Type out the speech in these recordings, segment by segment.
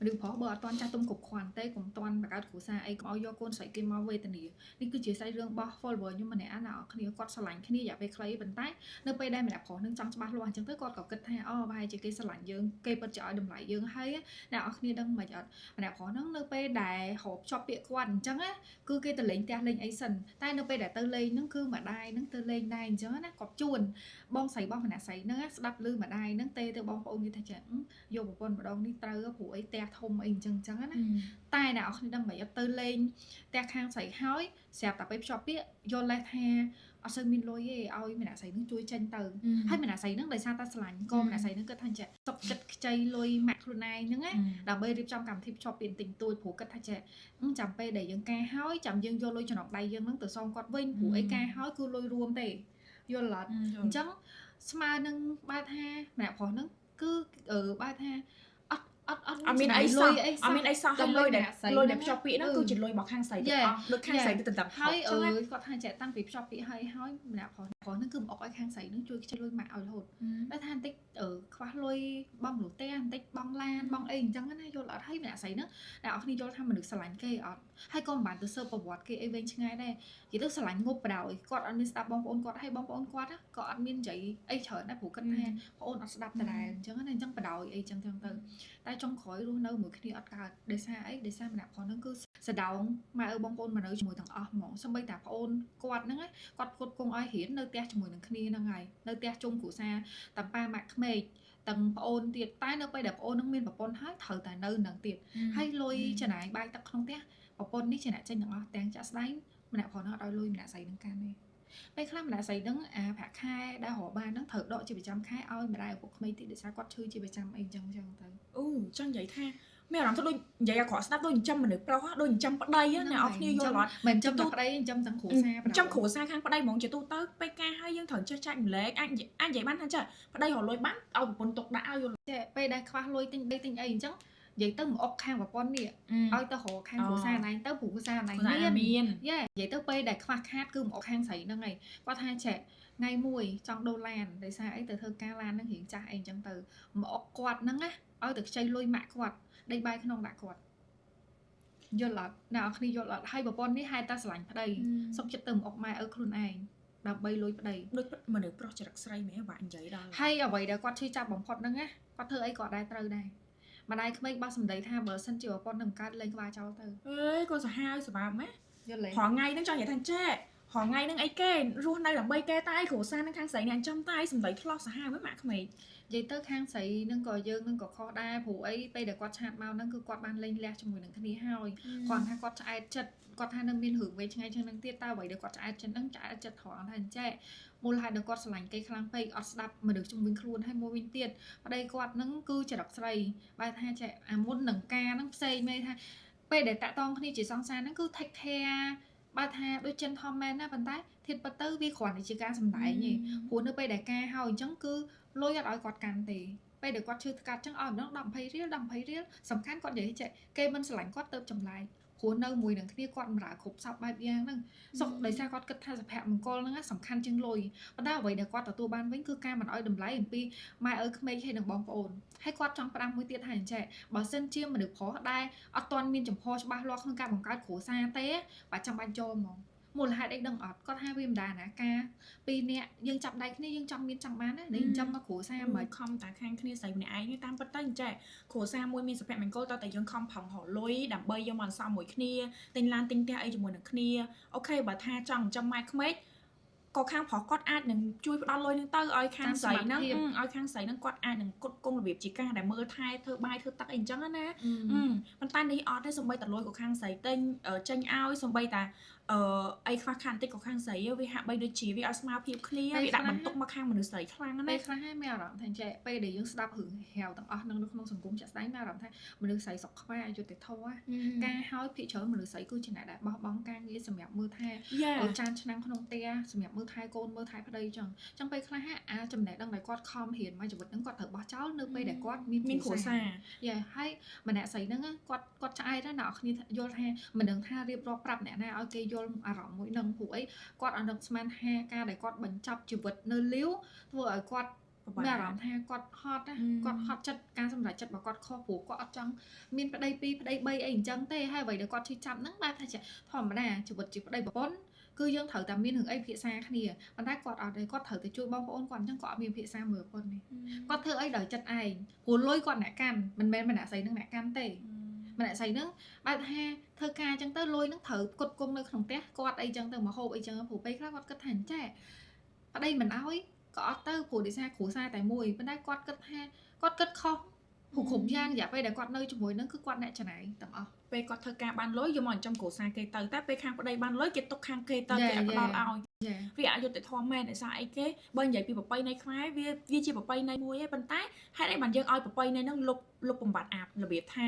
មនុស្សប្រុសបើអត់ទាន់ចាស់ទុំគ្រប់គ្រាន់ទេកុំទាន់បង្កើតគ្រួសារអីកុំឲ្យយកកូនស្រីគេមកវេទនានេះគឺជាសាច់រឿងរបស់ follower ខ្ញុំម្នាក់ណាអ្នកគ្នាគាត់ស្រឡាញ់គ្នារយៈពេលខ្លីប៉ុន្តែនៅពេលដែលម្នាក់ប្រុសនឹងចង់ច្បាស់លាស់អញ្ចឹងទៅគាត់ក៏គិតថាអូប្រហែលជាគេស្រឡាញ់យើងគេពិតជាឲ្យតម្លៃយើងហើយអ្នកនរគ្នាដឹងមិនអត់ម្នាក់ប្រុសហ្នឹងនៅពេលដែលរកជាប់ពាក្យគាត់អញ្ចឹងណាគឺគេទៅលេងផ្ទះលេងអីសិនតែនៅពេលដែលទៅលេងហ្នឹងគឺម្ដាយហ្នឹងទៅលេងដែរអញ្ចឹងណាគាត់ជួនបងស្រីរបស់ម្នាក់ស្រីហ្នឹងស្ដាប់ឮម្ដាយហ្នឹងទេទៅបងប្អូនគេថាចាយកប្រពន្ធម្ដងនេះត្រូវព្រោះអីផ្ទះធំអីអញ្ចឹងអញ្ចឹងណាតែអ្នកនរគ្នាដឹងមិនអត់ទៅលេងផ្ទះខាងស្រីហើយស្រាប់តែពេលភ្ជាប់ពាក្យយកលេសថាអត់សូវមានលុយទេឲ្យម្នាក់ស្រីនឹងជួយចេញទៅហើយម្នាក់ស្រីនឹងដោយសារតែស្រឡាញ់ក៏ម្នាក់ស្រីនឹងគិតថាចេះសុកចិត្តខ្ចីលុយម៉ាក់ខ្លួនឯងហ្នឹងណាដើម្បីរៀបចំកម្មវិធីភ្ជាប់ពាក្យទិញទួចព្រោះគិតថាចេះចាំពេលដែលយើងការហើយចាំយើងយកលុយចំណងដៃយើងហ្នឹងទៅសងគាត់វិញព្រោះអីការហើយគឺលុយរួមទេយល់អត់អញ្ចឹងស្មើនឹងបើថាម្នាក់ប្រុសហ្នឹងគឺបើថាអត់អត់ អត់អត់មានអីសោះអត់មានអីសោះហើយលុយដែលលុយដែលភ្ជាប់ពាក្យហ្នឹងគឺជាលុយរបស់ខាងស្រីទាំងអស់ដូចខាងស្រីទៅដណ្ដើម ហើយអើគាត់ថាចេះតាំងពីភ្ជាប់ពាក្យហើយហើយម្នាក់ប្រុសប្រុសហ្នឹងគឺមកអុកឲ្យខាងស្រីហ្នឹងជួយខ្ចីលុយម៉ាក់ឲ្យរហូតតែថាបន្តិចខ្វះលុយបងលុះផ្ទះបន្តិចបងឡានបងអីអញ្ចឹងណាយល់អត់ហើយម្នាក់ស្រីហ្នឹងអ្នកនរគ្នាយល់ថាមនុស្សស្រឡាញ់គេអត់ហើយក៏មិនបានទៅសើប្រវត្តិគេអីវែងឆ្ងាយដែរនិយាយទៅស្រឡាញ់ងប់បដ ாய் គាត់អត់មានស្ដាប់បងប្អូនគាត់ហើយបងប្អូនគាត់ក៏អត់មាននិយាយអីច្រើនដែរព្រោះគិតថាបងអូនអត់ស្ដាប់ដដែលអញ្ចឹងណាអញ្ចឹងបដ ாய் អីចឹងចឹងទៅតែចុងក្រោយរស់នៅមួយគ្នាអត់កើតដោយសារអីដោយសារម្នាក់ផងហ្នឹងគឺសដោងម៉ែឪបងប្អូនមកនៅជាមួយទាំងអស់ហ្មងសម្បីតាប្អូនគាត់ហ្នឹងគាត់ផ្គត់ផ្គង់ឲ្យរៀននៅផ្ទះជាមួយនឹងគ្នាហ្នឹងហើយនៅផ្ទះជុំគ្រួសារតាប៉ាម៉ាក់ក្មេកទាំងប្អូនទៀតតែនៅពេលដែលប្អូននឹងមានប្រពន្ធហើយត្រូវតែនៅនឹងទៀតហើយលុយចំណាយបាយទឹកក្នុងផ្ទះប្រពន្ធនេះជាអ្នកចេញទាំងអស់ទាំងចាក់ស្ដែងម្នាក់ប្រុសហ្នឹងអត់ឲ្យលុយម្នាក់ស្រីនឹងកាន់ទេពេលខ្លះម្នាក់ស្រីហ្នឹងអាប្រាក់ខែដែលរកបានហ្នឹងត្រូវដកជាប្រចាំខែឲ្យម្ដាយឪពុកក្មេងទៀតដោយសារគាត់ឈឺជាប្រចាំអីចឹងចឹងទៅ អូចង់និយាយថាមានអារម្មណ៍ថាដូចនិយាយអាក្រក់ស្ដាប់ដូចចិញ្ចឹមមនុស្សប្រុសដូចចិញ្ចឹមប្តីណាអ្នកគ្នាយល់អត់ មិនចិញ្ចឹមតែប្តីចិញ្ចឹមទាំងគ្រួសារ ចិញ្ចឹមគ្រួសារខាងប្តីហ្មងជាទូទៅពេលការហើយយើងត្រូវចេះចែកម្លែកអាចអាចនិយាយបានថាចេះប្តីរកលុយបានឲ្យប្រពន្ធទុកដាក់ឲ្យយល់ ចេះពេលដែលខ្វះលុយទិញដីទិញអីអញ្ចឹងនិយាយទៅមកអុកខាងប្រពន្ធនេះឲ្យទៅរកខាងគ្រួសារណៃទៅព្រោះគ្រួសារណៃ មាន មានយ៉ានិយាយទៅពេលដែលខ្វះខាតគឺមកអុកខាងស្រីហ្នឹងឯងគាត់ថាចេះថ្ងៃមួយចង់ដូរឡានដោយសារអីទៅធ្វើការឡានហ្នឹងរៀងចាស់អីអញ្ចឹងទៅមកអុកគាត់ហ្នឹងណាឲ្យទៅខ្ចីលុយម៉ាក់គាត់ដេកបាយក្នុងដាក់គាត់យល់អត់អ្នកនរគ្នាយល់អត់ហើយប្រពន្ធនេះហេតុតែស្រឡាញ់ប្តីសុខចិត្តទៅមកអុកម៉ែឪខ្លួនឯងដើម្បីលុយប្តី ដូចមនុស្សប្រុសចរិតស្រីមែនបាក់និយាយដល់ ហើយអ្វីដែលគាត់ឈឺចាប់បំផុតហ្នឹងណាគាត់ធ្វើអីក៏ដែរត្រូវដែរម្ដាយក្មេកបោះសម្ដីថាបើសិនជាប្រពន្ធនឹងកើតលេងក្បាលចោលទៅ អេគាត់សាហាវសម្រាប់ណា យល់ទេ រាល់ថ្ងៃហ្នឹងចង់និយាយថាចេះរាល់ថ្ងៃហ្នឹងអីគេរស់នៅដើម្បីគេតែគ្រួសារហ្នឹងខាងស្រីនេះអញ្ចឹងតែសម្ដីឆ្លោះសាហាវហ្នឹងម៉ាក់ក្មេក និយាយទៅខាងស្រីនឹងក៏យើងនឹងក៏ខុសដែរព្រោះអីពេលដែលគាត់ chat មកហ្នឹងគឺគាត់បានលេងលះជាមួយនឹងគ្នាហើយគាត់ថាគាត់ឆ្អែតចិត្តគាត់ថានៅមានរឿងវែងឆ្ងាយជាងនឹងទៀតតើអ្វីដែលគាត់ឆ្អែតចិត្តហ្នឹងឆ្អែតចិត្តត្រង់ថាអញ្ចេះមូលហេតុដែលគាត់ស្រឡាញ់គេខ្លាំងពេកអត់ស្ដាប់មនុស្សជុំវិញខ្លួនហើយមួយវិញទៀតប្តីគាត់ហ្នឹងគឺចរិតស្រីបែរថាចេះអាមុននឹងការហ្នឹងផ្សេងមែនថាពេលដែលតាក់តងគ្នាជាសង្សារហ្នឹងគឺ take care បើថាដូច gentleman ណាប៉ុន្តែធៀបពិតទៅវាគ្រាន់តែជាការសម្ដែងទេព្រោះនៅពេលដែលការហើយអញ្ចឹងគឺលុយអត់ឲ្យគាត់កាន់ទេពេលដែលគាត់ឈឺថ្កាត់អញ្ចឹងឲ្យម្ដង10 20រៀល10 20រៀលសំខាន់គាត់និយាយចេះគេមិនស្រឡាញ់គាត់ទៅចម្លែកព្រោះនៅមួយនឹងគ្នាគាត់បម្រើគ្រប់សពបែបយ៉ាងហ្នឹងសុខដោយសារគាត់គិតថាសុភមង្គលហ្នឹងសំខាន់ជាងលុយប៉ុន្តែអ្វីដែលគាត់ទទួលបានវិញគឺការមិនឲ្យតម្លៃអំពីម៉ែឪក្មេកហើយនិងបងប្អូនហើយគាត់ចង់ផ្ដាំមួយទៀតថាអញ្ចេះបើសិនជាមនុស្សប្រុសដែលអត់ទាន់មានចំហច្បាស់លាស់ក្នុងការបង្កើតគ្រួសារទេបើចាំបាច់ចូលហ្មងមូលហេតុអីដឹងអត់គាត់ថាវាមិនដែរណាការពីរនាក់យើងចាប់ដៃគ្នាយើងចង់មានចង់បានណានេះចិញ្ចឹមមកគ្រួសារ មិនខំតាខាងគ្នាស្រីម្នាក់ឯងតាមពិតទៅអញ្ចេះគ្រួសារមួយមានសុភមង្គលតើតែយើងខំប្រឹងរកលុយដើម្បីយកមកអន្សំមួយគ្នាទិញឡានទិញផ្ទះអីជាមួយនឹងគ្នាOK បើថាចង់ចិញ្ចឹមម៉ែក្មេកក៏ខាងប្រុសគាត់អាចនឹងជួយផ្ដល់លុយនឹងទៅឲ្យខាងស្រីហ្នឹងឲ្យខាងស្រីហ្នឹងគាត់អាចនឹងគុតគង់របៀបជាការដែលមើលថែធ្វើបាយធ្វើទឹកអីអញ្ចឹងណាប៉ុន្តែនេះអត់ទេសំបីតលុយក៏ខាងស្រីទិញចេញឲ្យសំបីតាអឺអីខ្វះខាតបន្តិចក៏ខាងស្រីវាហាក់បីដូចជាវាអត់ស្មើភាពគ្នាវាដាក់បន្ទុកមកខាងមនុស្សស្រីខ្លាំងណាស់ ពេលខ្លះហើយមានអារម្មណ៍ថាចេះពេលដែលយើងស្ដាប់រឿងហៅទាំងអស់ហ្នឹងនៅក្នុងសង្គមជាក់ស្ដែងមានអារម្មណ៍ថាមនុស្សស្រីស្រុកខ្មែរអយុត្តិធម៌ការហើយភាគច្រើនមនុស្សស្រីគឺជាអ្នកដែលបោះបង់ការងារសម្រាប់មើលថែចានឆ្នាំងក្នុងផ្ទះសម្រាប់មើលថែកូនមើលថែប្តីចឹងចឹងពេលខ្លះអាចំណេះដឹងដែលគាត់ខំរៀនមកជីវិតហ្នឹងគាត់ត្រូវបោះចោលនៅពេលដែលគាត់មាន មានគ្រួសារ យ៉ាហើយម្នាក់ស្រីហ្នឹងគាត់គាត់ឆ្អែតណាអ្នកគ្នាយល់ថាមិនដឹងថារៀបរាប់ប្រាប់អ្នកណាឲ្យគេយល់អារម្មណ៍មួយហ្នឹងព្រោះអីគាត់អត់ដឹងស្មានថាការដែលគាត់បញ្ចប់ជីវិតនៅលាវធ្វើឲ្យគាត់ មានអារម្មណ៍ថាគាត់ហត់ណាគាត់ហត់ចិត្តការសម្រេចចិត្តរបស់គាត់ខុសព្រោះគាត់អត់ចង់មានប្តី2ប្តី3អីអញ្ចឹងទេហើយអ្វីដែលគាត់ឈឺចាប់ហ្នឹងបែបថាធម្មតាជីវិតជាប្តីប្រពន្ធគឺយើងត្រូវតែមានរឿងអីភាសាគ្នាប៉ុន្តែគាត់អត់ទេគាត់ត្រូវតែជួយបងប្អូនគាត់អញ្ចឹងគាត់អត់មានភាសាមើលប្រពន្ធទេគាត់ធ្វើអីដោយចិត្តឯងព្រោះលុយគាត់អ្នកកាន់មិនមែនម្នាក់ស្រីនឹងអ្នកកាន់ទេម្នាក់ស្រីនឹងបែបថាធ្វើការអញ្ចឹងទៅលុយនឹងត្រូវផ្គត់ផ្គង់នៅក្នុងផ្ទះគាត់អីចឹងទៅមកហូបអីចឹងព្រោះពេលខ្លះគាត់គិតថាអញ្ចេះប្តីមិនអោយក៏អត់ទៅព្រោះដោយសារគ្រួសារតែមួយប៉ុន្តែគាត់គិតថាគាត់គិតខុសព្រោះគ្រប់យ៉ាងរយៈពេលដែលគាត់នៅជាមួយនឹងគឺគាត់អ្នកចំណាយទាំងអស់ពេលគាត់ធ្វើការបានលុយយកមកចិញ្ចឹមគ្រួសារគេទៅតែពេលខាងប្តីបានលុយគេទុកខាងគេទៅគេអត់ផ្ដល់ឲ្យវាអយុត្តិធម៌មែនដោយសារអីគេបើនិយាយពីប្រពៃណីខ្មែរវាជាប្រពៃណីមួយឯងប៉ុន្តែហេតុអីបានយើងឲ្យប្រពៃណីហ្នឹងលុបបំបត្តិអារបៀបថា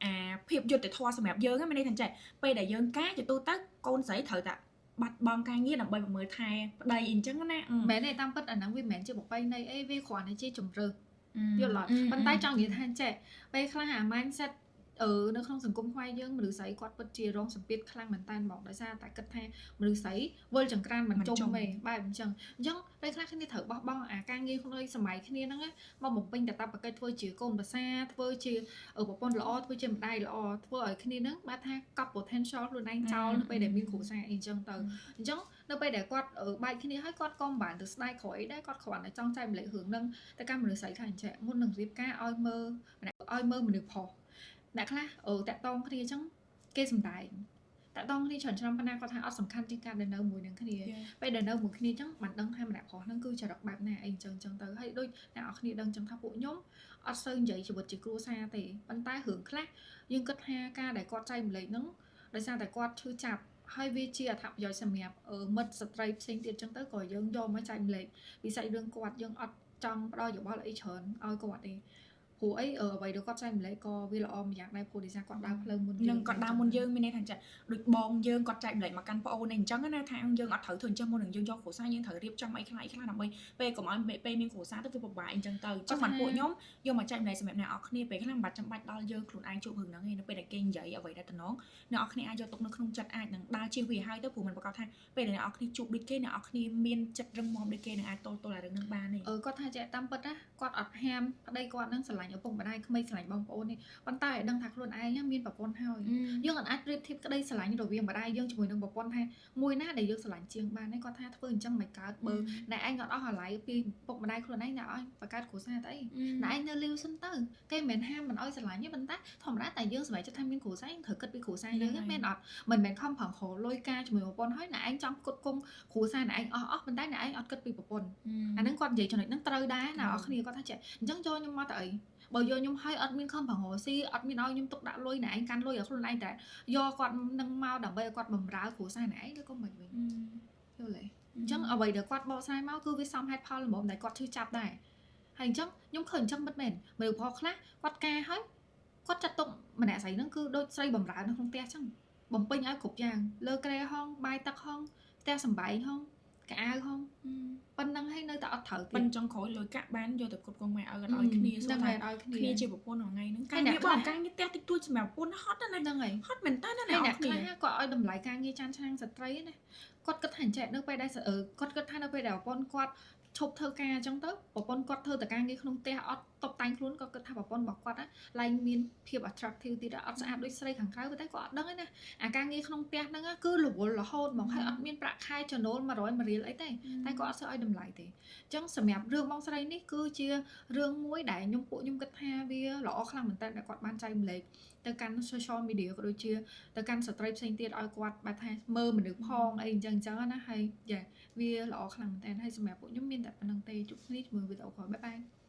អាភាពយុត្តិធម៌សម្រាប់យើងហ្នឹងមានន័យថាចេះពេលដែលយើងការជាទូទៅកូនស្រីត្រូវតែបាត់បង់ការងារដើម្បីប្រមើលថែប្តីអញ្ចឹងណាមែនទេតាមពិតអាហ្នឹងវាមិនមែនជាប្រពៃណីអីវាគ្រាន់តែជាជំរើសយល់អត់ប៉ុន្តែចង់និយាយថាចេះពេលខ្លះអា mindset នៅក្នុងសង្គមខ្មែរយើងមនុស្សស្រីគាត់ពិតជារងសម្ពាធខ្លាំងមែនតើហ្មងដោយសារតែគិតថាមនុស្សស្រីវិលចង្ក្រានមិនជុំទេបែបអញ្ចឹងអញ្ចឹងពេលខ្លះគ្នាត្រូវបោះបង់អាការងារក្នុងសម័យគ្នាហ្នឹងមកបំពេញកាតព្វកិច្ចធ្វើជាកូនប្រសាធ្វើជាប្រពន្ធល្អធ្វើជាម្ដាយល្អធ្វើឲ្យគ្នាហ្នឹងបែបថាកប់ potential ខ្លួនឯងចោលនៅពេលដែលមានគ្រួសារអីអញ្ចឹងទៅអញ្ចឹងនៅពេលដែលគាត់បែកគ្នាហើយគាត់ក៏មិនបានទៅស្ដាយក្រោយដែរគាត់គ្រាន់តែចង់ចែកម្លែករឿងហ្នឹងតែកម្មមនុស្សស្រីខ្លះអញ្ចឹងមុននឹងរៀបការឲ្យមើលមនុស្សប្រុសអ្នកខ្លះតាក់តងគ្នាអញ្ចឹងគេសំដែងតាក់តងគ្នាច្រើនឆ្នាំប៉ុណ្ណាគាត់ថាអត់សំខាន់ជាងការដែលនៅមួយនឹងគ្នាពេលដែលនៅមួយគ្នាអញ្ចឹងមិនដឹងថាម្នាក់ប្រុសហ្នឹងគឺចរិតបែបណាអីអញ្ចឹងអញ្ចឹងទៅហើយដូចអ្នកនរគ្នាដឹងអញ្ចឹងថាពួកខ្ញុំអត់សូវនិយាយជីវិតជាគ្រួសារទេប៉ុន្តែរឿងខ្លះយើងគិតថាការដែលគាត់ចែកម្លែកហ្នឹងដោយសារតែគាត់ឈឺចាប់ហើយវាជាអត្ថប្រយោជន៍សម្រាប់មិត្តស្ត្រីផ្សេងទៀតអញ្ចឹងទៅក៏យើងយកមកចែកម្លែកវិស័យរឿងគាត់យើងអត់ចង់ផ្ដល់យោបល់អីច្រើនឲ្យគាត់ទេព្រោះអីអ្វីដែលគាត់ចែកម្លែកក៏វាល្អម្យ៉ាងដែរព្រោះដោយសារគាត់ដើរផ្លូវមុនយើងនឹងគាត់ដើរមុនយើងមានន័យថាចាដូចបងយើងគាត់ចែកម្លែកមកកាន់ប្អូនឯងអញ្ចឹងណាថាយើងអត់ត្រូវធ្វើអញ្ចឹងមុននឹងយើងយកគ្រួសារយើងត្រូវរៀបចំអីខ្លះដើម្បីពេលកុំឲ្យពេលមានគ្រួសារទៅវាពិបាកអញ្ចឹងទៅអញ្ចឹងបានពួកខ្ញុំយកមកចែកម្លែកសម្រាប់អ្នកនរគ្នាពេលខ្លះមិនបាច់ចាំបាច់ដល់យើងខ្លួនឯងជួបរឿងហ្នឹងឯងនៅពេលដែលគេនិយាយអ្វីដែលតំណងអ្នកនរគ្នាអាចយកទុកនៅក្នុងចិត្តអាចនឹងដើរជៀសវាហើយទៅព្រោះមិនប្រកាសថាពេលដែលអ្នកនរគ្នាជួបដូចគេអ្នកនរគ្នាមានចិត្តរឹងមាំដូចគេនឹងអាចទល់អារឿងហ្នឹងបានទេគាត់ថាចេះតាមពិតណាគាត់អត់ហាមប្តីគាត់នឹងស្រឡាញ់ឪពុកម្ដាយក្មេងស្រឡាញ់បងប្អូននេះប៉ុន្តែឲ្យដឹងថាខ្លួនឯងមានប្រពន្ធហើយយើងអាចប្រៀបធៀបក្តីស្រឡាញ់រវាងម្ដាយយើងជាមួយនឹងប្រពន្ធថាមួយណាដែលយើងស្រឡាញ់ជាងបានឯងគាត់ថាធ្វើអញ្ចឹងមិនកើតបើណែឯងអត់អស់អាឡ័យពីពុកម្ដាយខ្លួនឯងណែឲ្យបង្កើតគ្រួសារទៅអីណែឯងនៅលីវសិនទៅគេមិនមែនហាមមិនឲ្យស្រឡាញ់ទេប៉ុន្តែធម្មតាតែយើងសម្រេចចិត្តថាមានគ្រួសារយើងត្រូវគិតពីគ្រួសារយើងមែនអត់មិនមែនខំប្រឹងរលុយការជាមួយប្រពន្ធហើយណែឯងចង់ផ្គត់ផ្គង់គ្រួសារណែឯងអស់ប៉ុន្តែណែឯងអត់គិតពីប្រពន្ធអាហ្នឹងគាត់និយាយចំណុចហ្នឹងត្រូវដែរណាអរគ្នាគាត់ថាចេះអញ្ចឹងយកខ្ញុំមកទៅអីបើយកខ្ញុំឲ្យអត់មានខំប្រងរស៊ីអត់មានឲ្យខ្ញុំទុកដាក់លុយណែឯងកាន់លុយឲ្យខ្លួនឯងតែយកគាត់នឹងមកដើម្បីឲ្យគាត់បម្រើគ្រួសារណែឯងឬក៏មិនវិញយល់ទេអញ្ចឹងអ្វីដែលគាត់បកស្រាយមកគឺវាសមហេតុផលល្មមដែលគាត់ឈឺចាប់ដែរហើយអញ្ចឹងខ្ញុំឃើញអញ្ចឹងមិនមែនមនុស្សប្រុសខ្លះគាត់ការហើយគាត់ចាត់ទុកម្នាក់ស្រីហ្នឹងគឺដូចស្រីបម្រើនៅក្នុងផ្ទះអញ្ចឹងបំពេញឲ្យគ្រប់យ៉ាងលើគ្រែហងបាយទឹកហងផ្ទះសម្បែងហងកៅអៅហងប៉ុណ្ណឹងហើយនៅតែអត់ត្រូវទៀតប៉ុនចុងក្រោយលុយកាក់បានយកទៅគ្រប់គ្រងម៉ែឲ្យគាត់ឲ្យគ្នាសួរថាគ្នាជាប្រពន្ធថ្ងៃហ្នឹងការងារបងការងារផ្ទះតិចតួចសម្រាប់ប្រពន្ធហត់ណាស់ហ្នឹងហើយហត់មែនតើណាអ្នកខ្លះគាត់ឲ្យតម្លៃការងារចានឆ្នាំងស្ត្រីណាគាត់គិតថាអញ្ចឹងនៅពេលដែលគាត់គិតថានៅពេលដែលប្រពន្ធគាត់ឈប់ធ្វើការអញ្ចឹងទៅប្រពន្ធគាត់ធ្វើតែការងារក្នុងផ្ទះអត់តុបតែងខ្លួនក៏គិតថាប្រពន្ធរបស់គាត់ឡើងមានភាព attractive ទៀតអត់ស្អាតដូចស្រីខាងក្រៅតែគាត់អត់ដឹងទេណាអាការងារក្នុងផ្ទះហ្នឹងគឺរវល់រហូតហ្មងហើយអត់មានប្រាក់ខែចំណូល100រៀលអីទេតែគាត់អត់សូវឲ្យតម្លៃទេអញ្ចឹងសម្រាប់រឿងបងស្រីនេះគឺជារឿងមួយដែលខ្ញុំពួកខ្ញុំគិតថាវាល្អខ្លាំងមែនតើដែលគាត់បានចែកម្លែកទៅកាន់ social media ក៏ដូចជាទៅកាន់ស្ត្រីផ្សេងទៀតឲ្យគាត់បែបថាមើលមនុស្សផងអីអញ្ចឹងណាហើយយ៉ាវាល្អខ្លាំងមែនតើហើយសម្រាប់ពួកខ្ញុំមានតែប៉ុណ្្នឹងទេជួបគ្នាជាមួយវីដេអូក្រោយបាយបាយ។